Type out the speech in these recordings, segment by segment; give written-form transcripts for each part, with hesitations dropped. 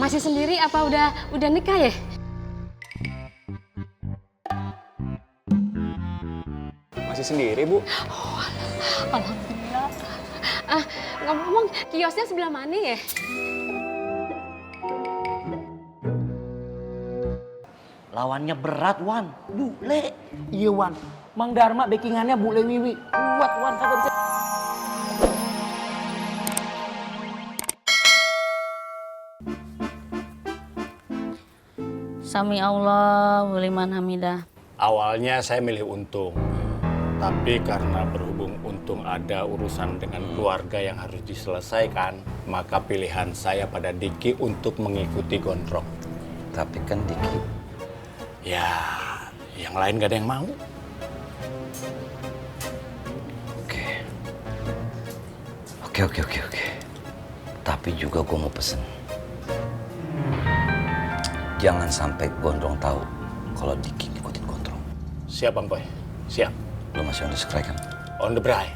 Masih sendiri apa udah nikah ya? Masih sendiri, Bu? Oh, alhamdulillah. Ngomong kiosnya sebelah mana ya? Lawannya berat, Wan. Bule. Iya, Wan. Mang Dharma backingannya Bule Wiwi. Kuat, Wan. Kagak bisa. Sami Allah liman hamidah. Awalnya saya milih Untung, tapi karena berhubung Untung ada urusan dengan keluarga yang harus diselesaikan, maka pilihan saya pada Diki untuk mengikuti Gondrong. Tapi kan Diki... Ya, yang lain gak ada yang mau. Oke. Tapi juga gue mau pesen. Jangan sampai Gondrong tahu kalau Diki ngikutin Gondrong. Siap, Bang Boy. Siap. Lo masih on the strike kan? On the bray.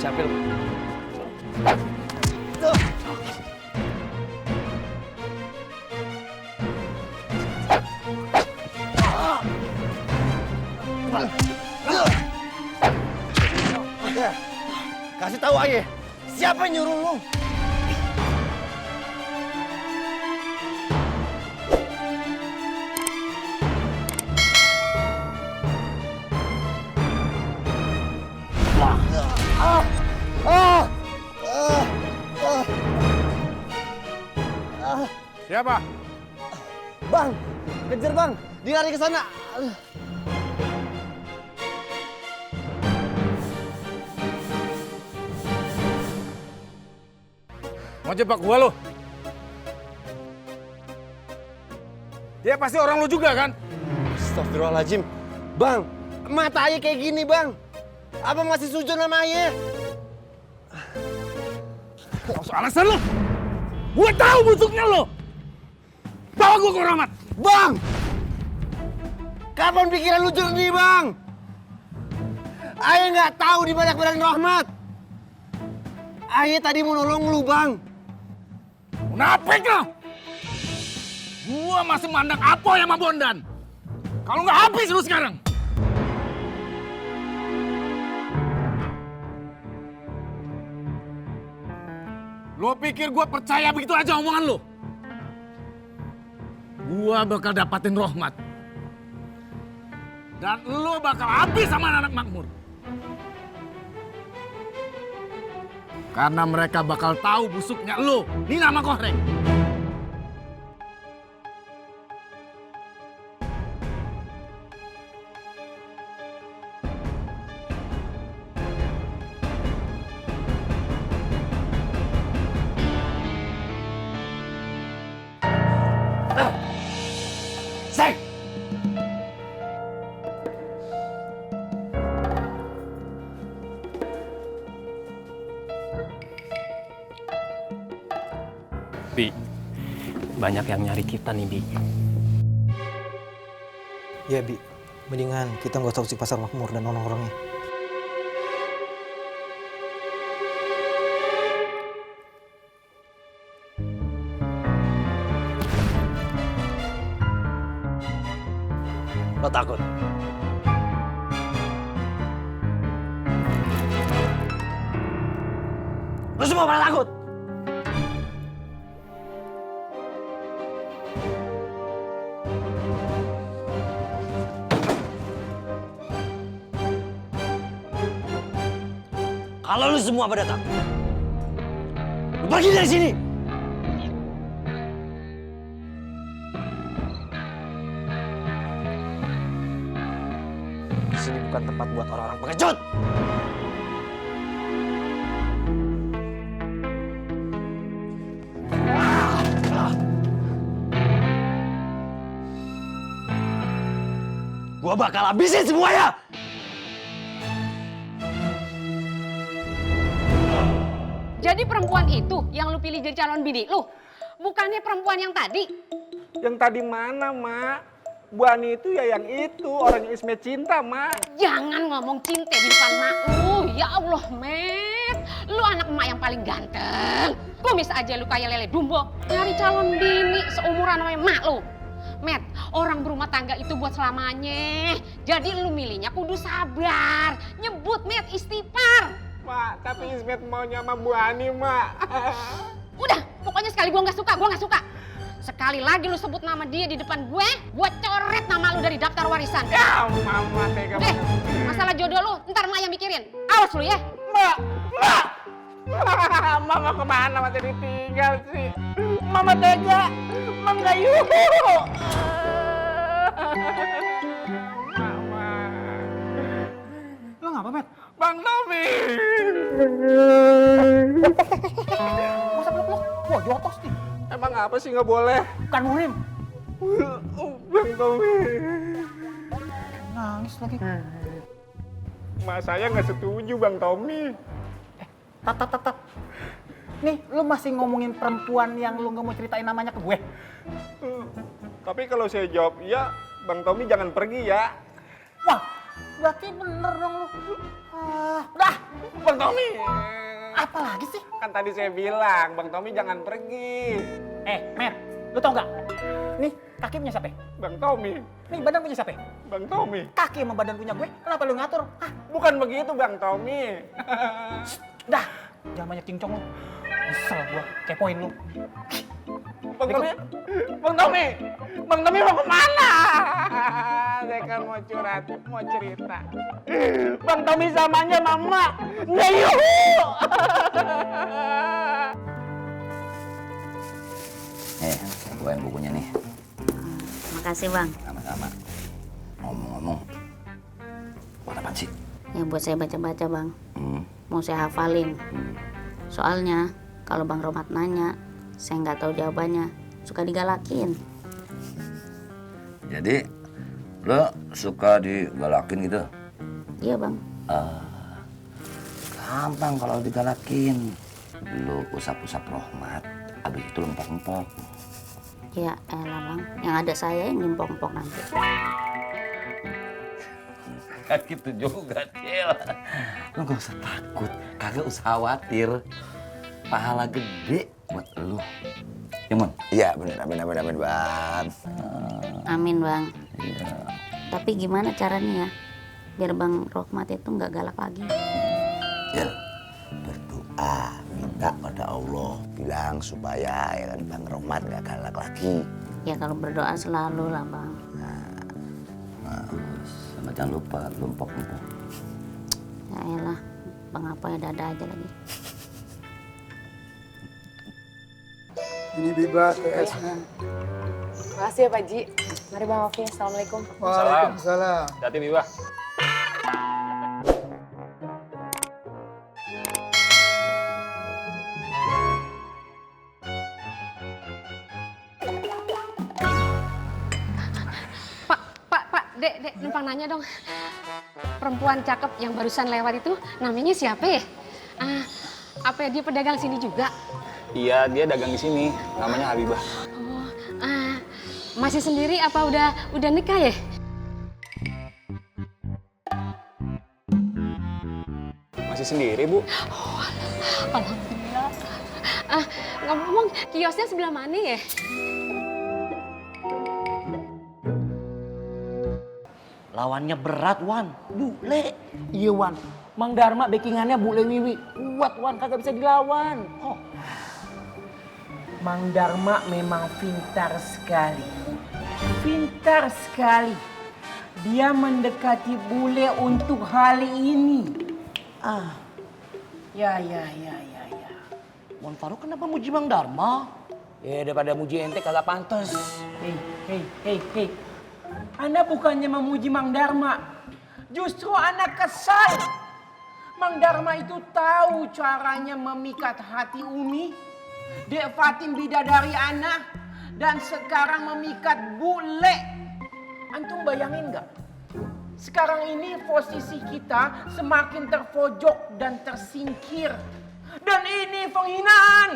Siapil. Kasih tahu aja, siapa yang nyuruh lu? Siapa? Bang, kejar bang, dia lari ke sana. Mau jebak gua lo? Dia pasti orang lu juga kan? Astagfirullahaladzim. Bang, mata ayah kayak gini bang. Abang masih sujud sama ayah. Maksud alasan lo? Gua tahu busuknya lo. Bawa gua ke Rahmat. Bang! Kapan pikiran lu jernih, Bang? Ayah nggak tahu di mana keberadaan Rahmat. Ayah tadi mau nolong lu, Bang. Munafik lo! Gua masih mandang apa yang sama Bondan. Kalau nggak habis lu sekarang. Lo pikir gua percaya begitu aja omongan lo? Gua bakal dapatin Rahmat. Dan lo bakal habis sama anak makmur. Karena mereka bakal tahu busuknya lo, Nina sama Kohreng. Sek! Bi, banyak yang nyari kita nih, Bi. Ya, Bi. Mendingan kita nggak usah usik pasar makmur dan orang-orangnya. Lo takut? Lo semua pada takut? Kalau lu semua pada takut, lu pergi dari sini. Sini bukan tempat buat orang-orang pengecut. Gua bakal habisin semuanya. Jadi perempuan itu yang lu pilih jadi calon bini lu? Bukannya perempuan yang tadi? Yang tadi mana, Mak? Bu Ani itu ya yang itu, orang yang Ismet cinta, Mak. Jangan ngomong cinta di depan mak lu. Ya Allah, Met. Lu anak emak yang paling ganteng. Kumis aja lu kayak lele dumbo. Nyari calon bini seumuran sama emak lu. Met, orang berumah tangga itu buat selamanya. Jadi lu milihnya kudu sabar. Nyebut, Met, istighfar. Mak, tapi Ismet maunya sama Bu Ani, Mak. Udah, pokoknya sekali gua nggak suka. Sekali lagi lu sebut nama dia di depan gue, gua coret nama lu dari daftar warisan. Ya, Mama tega Deh, banget. masalah jodoh lu, ntar mak yang mikirin. Awas lu ya. Mak! Mama kemana masih ditinggal sih? Mama tega, menggayuh. Mama. Lo ngapa, Met? Bang Tommy. Masa peluk-peluk? Wah, jotos nih. Emang apa sih nggak boleh? Bukan murim. Bang Tommy. Nangis lagi. Mak saya nggak setuju, Bang Tommy. Tat. Nih, lu masih ngomongin perempuan yang lu nggak mau ceritain namanya ke gue. Tapi kalau saya jawab iya, Bang Tommy jangan pergi ya. Wah, berarti bener dong lu. Udah, Bang Tommy. apa lagi sih? Kan tadi saya bilang, Bang Tommy jangan pergi. Met, lu tau nggak? Nih, kaki punya siapa? Bang Tommy, Nih, badan punya siapa? Bang Tommy. Kaki sama badan punya gue, kenapa lu ngatur? Bukan begitu, Bang Tommy. Dah, jangan banyak cincong lu. Nyesel gua, kepoin lu. Bang Tommy, Bang Tommy mau kemana? Saya kan mau curhat, mau cerita. Bang Tommy samanya Mama, ngayuh. Bawain bukunya nih. Makasih bang. Sama-sama. Ngomong-ngomong, buat apaan sih? Ya buat saya baca-baca bang. Mau saya hafalin. Soalnya kalau Bang Romat nanya, saya nggak tahu jawabannya. Suka digalakin. Jadi, lo suka digalakin gitu? Iya bang. Gampang kalau digalakin. Lo usap-usap Rohmat, abis itu lempok-lempok. Ya elah bang. Yang ada saya yang nimpok-nimpok nanti. Gak gitu juga, Cil. Lo gak usah takut, kagak usah khawatir. Pahala gede buat lo. Ya, Mon? Iya, bener, Bang. Amin bang. Iya. Tapi gimana caranya ya? Biar Bang Rohmat itu nggak galak lagi. Cil, berdoa, minta pada Allah. Bilang supaya ya kan Bang Rohmat gak galak lagi. Ya kalau berdoa selalu lah bang. Sama jangan lupa lempok-lempok. Ya elah. Bang apa ya dada aja lagi. Ini Biba TS-nya. Makasih ya Pak Ji. Mari Bang Ovi, Assalamualaikum. Waalaikumsalam. Hati Biba. Pak, Dek, numpang nanya dong. Perempuan cakep yang barusan lewat itu namanya siapa ya? Apa dia pedagang sini juga? Iya, dia dagang di sini. Namanya Habibah. Oh, masih sendiri apa udah nikah ya? Masih sendiri, Bu. Oh, alhamdulillah. Ngomong kiosnya sebelah mana ya? Lawannya berat, Wan. Bule. Iya, Wan. Mang Dharma backingannya Bule Wiwi. Kuat, Wan. Kagak bisa dilawan. Oh. Mang Dharma memang pintar sekali. Pintar sekali. Dia mendekati Bule untuk hal ini. Ya. Wan Faruk kenapa muji Mang Dharma? Ya daripada muji ente kagak pantas. Hei. Anda bukannya memuji Mang Dharma. Justru Anda kesal. Mang Dharma itu tahu caranya memikat hati Umi. Dek Fatim bidadari anak. Dan sekarang memikat Bule. Antum bayangin nggak? Sekarang ini posisi kita semakin terpojok dan tersingkir. Dan ini penghinaan.